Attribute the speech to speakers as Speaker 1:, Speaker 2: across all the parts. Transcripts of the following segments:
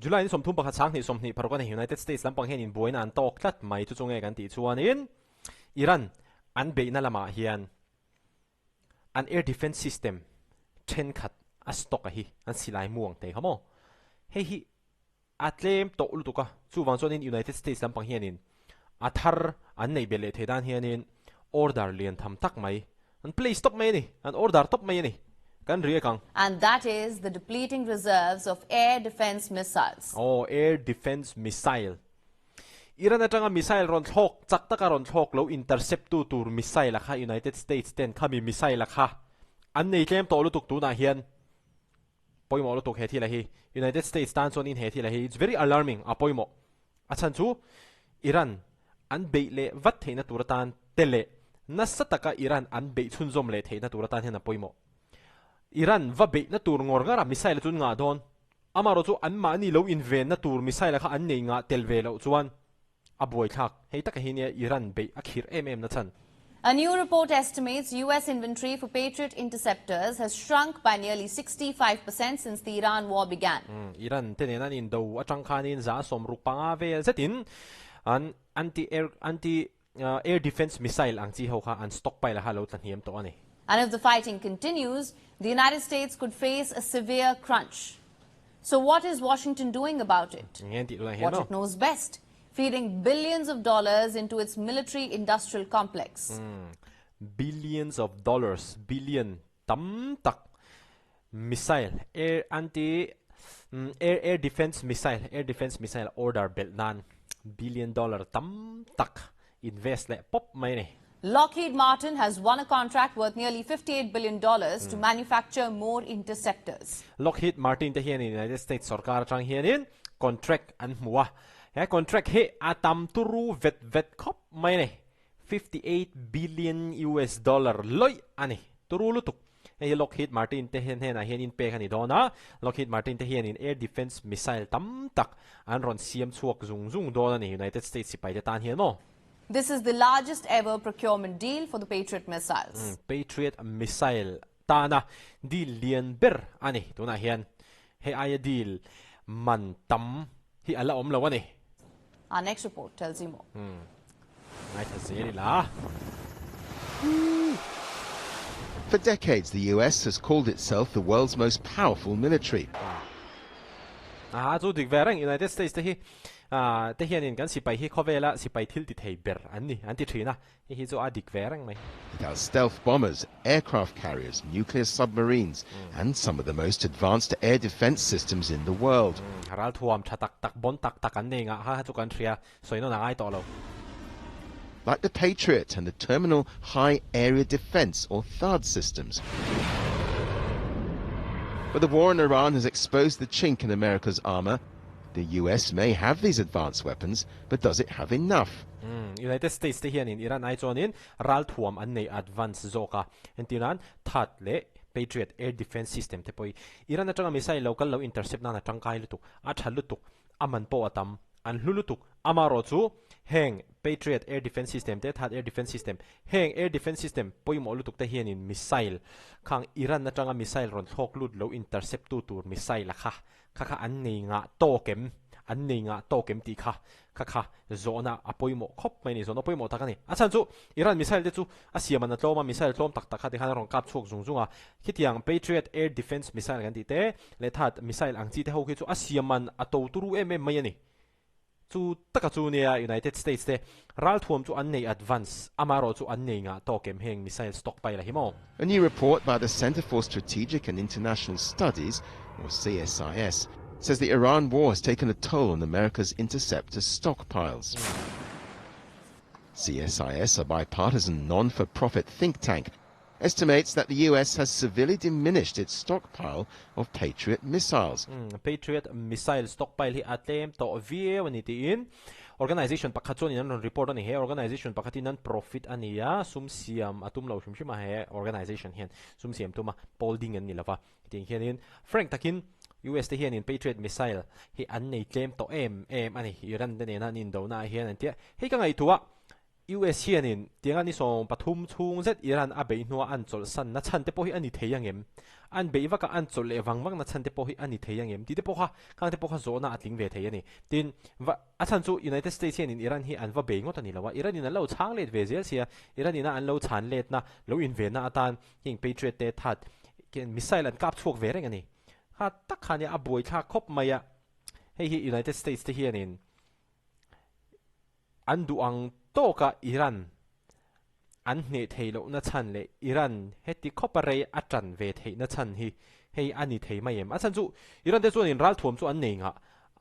Speaker 1: July ni 31 2026 a ni. United States lampang hian inbuaina an tawk tlat mai chu chu nge kan tih chuanin Iran an beihna lamah hian an air defence system thenkhat a stock a hi an silai mu ang te kha maw hei hi a tlem tawh lutuk a, chuvang chuanin United States lampang hianin a thar an neih belh leh thei dan hianin order lian tham tak mai an place tawp mai a ni, an order tawp mai a ni, kan riak ang.
Speaker 2: And that is the depleting reserves of air defence missiles.
Speaker 1: Aw, air defence missile. Iran atanga missile rawn thlawk, chak taka rawn thlawk lo intercept tu tur missile a kha United States ten khami missile a kha an nei tlem tawh lutuk tunah hian pawimawh lutuk he thil a hi. United States tan chuanin he thil a hi it's very alarming a pawimawh. A chhan chu Iran an beih leh vat theihna tur atan te leh nasa taka Iran an beih chhunzawm leh theihna tur atan hian a pawimawh. Iran va beihna tur ngawr ngara missile chu an ngah dawn. Amaherawh chu anmahni lo invenna tur missile kha an nei ngah tel ve loh chuan a buaithlak. Hei taka hi nia Iran beih a khirh em em na chhan.
Speaker 2: A new report estimates US inventory for Patriot interceptors has shrunk by nearly 65% since the Iran war began.
Speaker 1: Iran te nen an indo atang khanin 65 vel zetin an anti air anti air defence missile ang chi ho kha an stockpile a kha lo tla hniam tawh a ni.
Speaker 2: And if the fighting continues, the United States could face a severe crunch. So what is Washington doing about it? What it knows best, feeding billions of dollars into its military-industrial complex.
Speaker 1: Billions of dollars, billion tam tak missile, air anti air air defense missile, air defense missile order belh nan billion dollar tam tak invest leh pawp mai a ni.
Speaker 2: Lockheed Martin has won a contract worth nearly $58 billion to manufacture more interceptors.
Speaker 1: Lockheed Martin te hianin United States sorkar atang hianin contract an hmu a, he contract hi a tam turu vet vet khawp mai a ni. 58 billion US dollar lawih a ni. Turu lutuk. Hei hi Lockheed Martin te hnenah hian inpek a ni dawn a, Lockheed Martin te hianin air defence missile tam tak an rawn siam chhuak zung zung dawn a ni United States sipai te tan hian maw.
Speaker 2: This is the largest ever procurement deal for the Patriot missiles.
Speaker 1: Patriot missile tana deal lian ber a ni tunah hian. Hei aia deal man tam hi a la awm lo a ni.
Speaker 2: Our next report tells you more.
Speaker 1: Ngaithla zel ila.
Speaker 3: For decades, the US has called itself the world's most powerful military.
Speaker 1: Aha, chu dik ve reng United States te hi te hianin kan sipai hi khawvela sipai thil ti thei ber an ni an ti thin a, hei hi chu a dik ve reng mai.
Speaker 3: It has stealth bombers, aircraft carriers, nuclear submarines and some of the most advanced air defense systems in the world.
Speaker 1: Ral thuam tha tak tak, bon tak tak an nei ngah kha kha chu kan hria, sawi nawn a ngai tawh lo.
Speaker 3: Like the Patriot and the Terminal High Area Defense or THAAD systems. But the war in Iran has exposed the chink in America's armor. The US may have these advanced weapons, but does it have enough?
Speaker 1: United States te hianin Iran ai chuanin ral thuam an nei advance zawk a, entirnan THAAD leh Patriot air defense system te pawh hi Iran atanga missile lo kal lo intercept nan a tangkai lutuk, a tha lutuk, a man pawh a tam, an hlu lutuk. Amaherawh chu heng Patriot air defense system te, THAAD air defense system, heng air defense system pawimawh lutuk te hianin missile khang Iran atanga missile rawn thlawk lut lo intercept tu tur missile a kha Kha kha an nei ngah tawk em? An nei ngah tawk em tih kha kha kha zawhna a pawimawh khawp mai a ni, zawhna pawimawh tak a ni. A chhan chu Iran missile te chu a siam an a tlawm a, missile tlawm tak tak kha tikhan a rawn kap chhuak zung zung a. Khitiang Patriot air defence missile kan tih te leh THAAD missile ang chi te ho khi chu a siam an a to turu em em mai a ni. Chu taka chu nia United States te ralthuam chu an nei advance, amaherawh chu an nei ngah tawk em heng missile stockpile a hi maw?
Speaker 3: A new report by the Center for Strategic and International Studies, or CSIS, says the Iran war has taken a toll on America's interceptor stockpiles. CSIS, a bipartisan non-for-profit think tank, estimates that the US has severely diminished its stockpile of Patriot missiles.
Speaker 1: Patriot missile stockpile hi a tlem tawh viau a ni tiin organization pakhat chuanin an rawn report a ni. He organization pakhatin an profit a ni a, sum siam a tum lo hrim hrim a, he organization hian sum siam tum a, pawl ding an ni lova. Hetiang hianin frank takin US te hianin Patriot missile hi an nei tlem tawh em em a ni. Iran te nena an indona ah hian an tia. Hei ka ngaihtuah. US hianin tianga ni 13 chhung zet Iran a beih hnua an chawlhsan na chhan te pawh hi a ni thei ang em? An beih vaka an chawlh leh vang vang na chhan te pawh hi a ni thei ang em? Tih te pawh kha khang te pawh kha zawhna a tling ve thei a ni. Tin, va a chhan chu United States hianin Iran hi an va bei ngawt a ni lo a, Iran in an lo chhang let ve zel sia, Iran ina an lo chhan letna, lo invenna atan heng Patriot te that missile an kap chhuak ve reng a ni. Kha tak kha nia a buaithlak khawp mai a, hei hi United States te hianin an duh ang tawka Iran an hneh thei lohna chhan leh Iran heti khawpa rei a tan ve theihna chhan hi hei a ni thei mai em? A chhan chu Iran te chuanin ralthuam chu an nei ngah,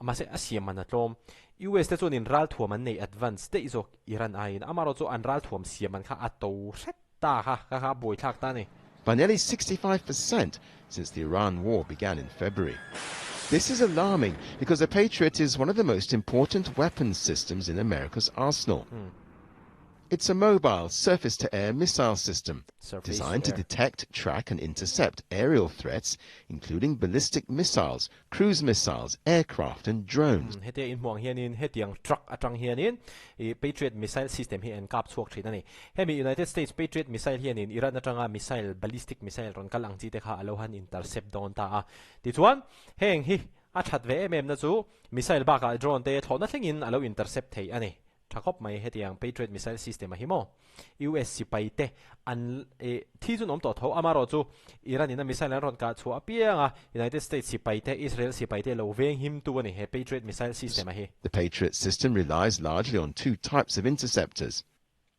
Speaker 1: mahse a siam man a tlawm. US te chuanin ralthuam an nei advance daih zawk Iran aiin, amaherawh chu an ralthuam siam man kha a to hret ta kha, kha kha a buaithlak ta a ni.
Speaker 3: By nearly 65% since the Iran war began in February. This is alarming because the Patriot is one of the most important weapons systems in America's arsenal. It's a mobile surface-to-air missile system
Speaker 1: Surface
Speaker 3: designed to
Speaker 1: to air.
Speaker 3: detect, track and intercept aerial threats, including ballistic missiles, cruise missiles, aircraft and drones.
Speaker 1: Hetia in hmuang hianin hetiang truck atang hianin i Patriot missile system hi an kap chhuak thin a ni. Hemi United States Patriot missile hianin Iran atanga missile, ballistic missile rawn kal ang chi te kha a lo han intercept dawn ta a. Tichuan, heng hi a that ve em em na chu missile bakah drone te thlawhna thlengin a lo intercept thei a ni. Tha khawp mai hetiang Patriot missile system a hi maw? US sipai te an eh thi chu an awm tawh tho, amaherawh chu Iran in a missile an rawn kah chhuah apiang a, United States sipai te, Israel sipai te lo veng him tu a ni he Patriot missile system a hi.
Speaker 3: The Patriot system relies largely on two types of interceptors.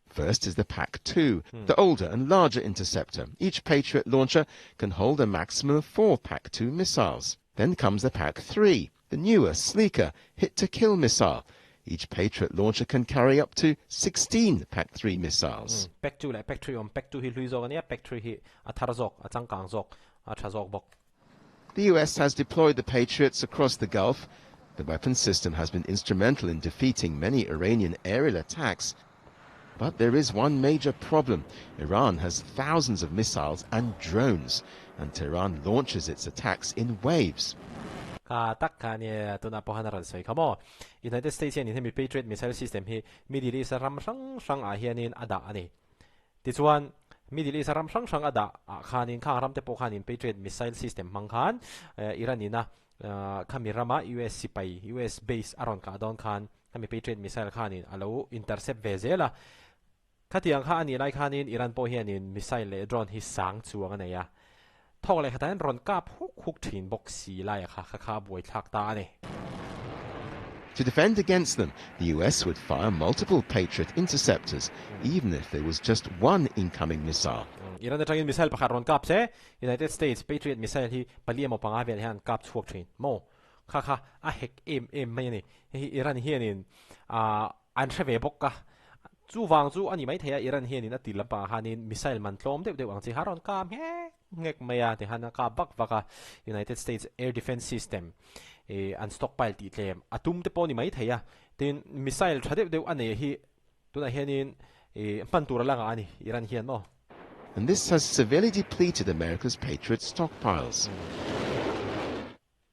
Speaker 3: First is the PAC-2, the older and larger interceptor. Each Patriot launcher can hold a maximum of 4 PAC-2 missiles. Then comes the PAC-3, the newer, sleeker hit-to-kill missile. Each Patriot launcher can carry up to 16 PAC-3 missiles.
Speaker 1: PAC-2 leh PAC-3 awm, PAC-2 hi hlui zawk a nia, PAC-3 hi a thar zawk, a changkang zawk, a tha zawk bawk.
Speaker 3: The US has deployed the Patriots across the Gulf. The weapons system has been instrumental in defeating many Iranian aerial attacks. But there is one major problem. Iran has thousands of missiles and drones, and Tehran launches its attacks in waves.
Speaker 1: Ka tak kha nia tuna pawh khan a rawn sawi kha maw? United States hianin hemi Patriot missile system hi Middle East ram hrang hrang ah hianin a dah a ni. Tichuan, Middle East ram hrang hrang a dah ah khanin khang ram te pawh khanin Patriot missile system hmang khan Iran ina khami rama US sipai, US base a rawn kah dawn khan khami Patriot missile khanin a lo intercept ve zel a. Khatiang kha a nih lai khanin Iran pawh hianin missile leh drone hi sang chuang a nei a. Thawk leh khatah hian rawn kap huk huk thin bawk si laia kha kha kha buaithlak ta a ni.
Speaker 3: To defend against them, the US would fire multiple Patriot interceptors, even if there was just one incoming missile.
Speaker 1: Iran atangin missile pakhat rawn kap se, United States Patriot missile hi pali emaw panga vel hian kap chhuak thin maw? Kha kha a hek em em mai a ni. Hei hi Iran hianin an hre ve bawk a, chuvang chu a ni maithei a, Iran hianin a ti lampangah khanin missile man tlawm deuh deuh ang chi kha rawn kap nghek nghek mai a, tikhan a kap vak vak a, United States Air Defense System an stockpile tih tlem a tum te pawh a ni maithei a, tin missile tha deuh deuh a nei hi tunah hianin hman tur a la ngah a ni Iran hian maw.
Speaker 3: And this has severely depleted America's Patriot stockpiles.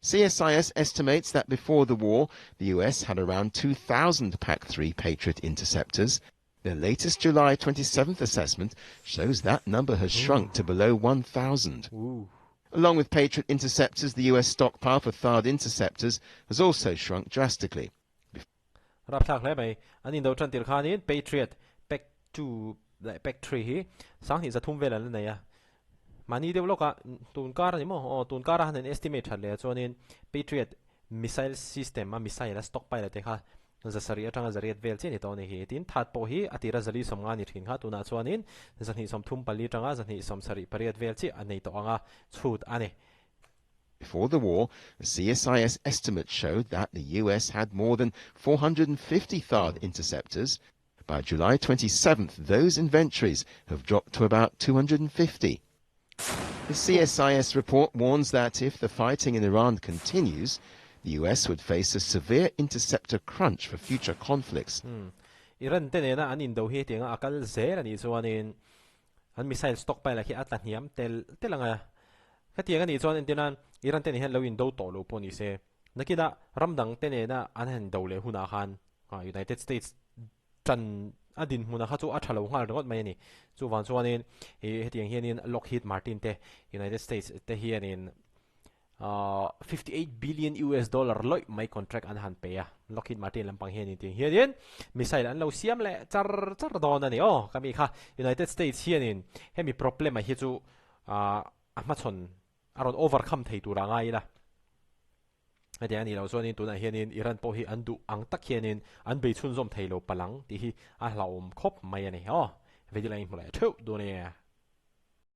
Speaker 3: CSIS estimates that before the war, the US had around 2,000 PAC-3 Patriot interceptors. Their latest July 27th assessment shows that number has shrunk to below 1,000. Along with Patriot interceptors, the US stockpile for THAAD interceptors has also shrunk drastically.
Speaker 1: Rapthlak hle mai. An indo tan tir khanin Patriot PAC-2 leh PAC-3 hi 2300 vel an la nei a. Mahni deuh lawkah tun kar a ni maw? Aw, tun karah han in estimate that leh chuanin Patriot missile system a missile a stockpile a te kha zasarih atanga zariat vel chiah a ni tawh a ni hi. Tin, THAAD pawh hi a tira zali sawmnga ni thin kha tunah chuanin 234 atanga 278 vel chiah a nei tawh anga chhut a ni.
Speaker 3: Before the war, a CSIS estimate showed that the US had more than 450 THAAD interceptors. By July 27th, those inventories have dropped to about 250. The CSIS report warns that if the fighting in Iran continues, the US would face a severe interceptor crunch for future conflicts.
Speaker 1: Iran te nena an indo hi hetianga a kal zel a nih chuanin an missile stockpile ah khi a tla hniam tel tel ang a. Hetiang a nih chuan entirnan Iran te nen hian lo indo tawh lo pawh ni se. Nakinah ram dang te nena an han do leh hunah khan United States tan a dinhmun a kha chu a tha lo nghal ringawt mai a ni. Chuvang chuanin ih hetiang hianin Lockheed Martin te United States te hianin 58 billion US dollar lawih mai contract an han pe a, Lockheed Martin lampang hianin tiang hianin missile an lo siam leh char char dawn a ni aw. Ka mi kha United States hianin hemi problem a hi chu a hmachhawn a rawn overcome thei tur a ngai ila. Hetiang a nih loh chuanin tunah hianin Iran pawh hi an duh ang tak hianin an bei chhunzawm thei lo palang tih hi a hlauhawm khawp mai a ni aw. Vei dil a inhmu leh theuh dawn e.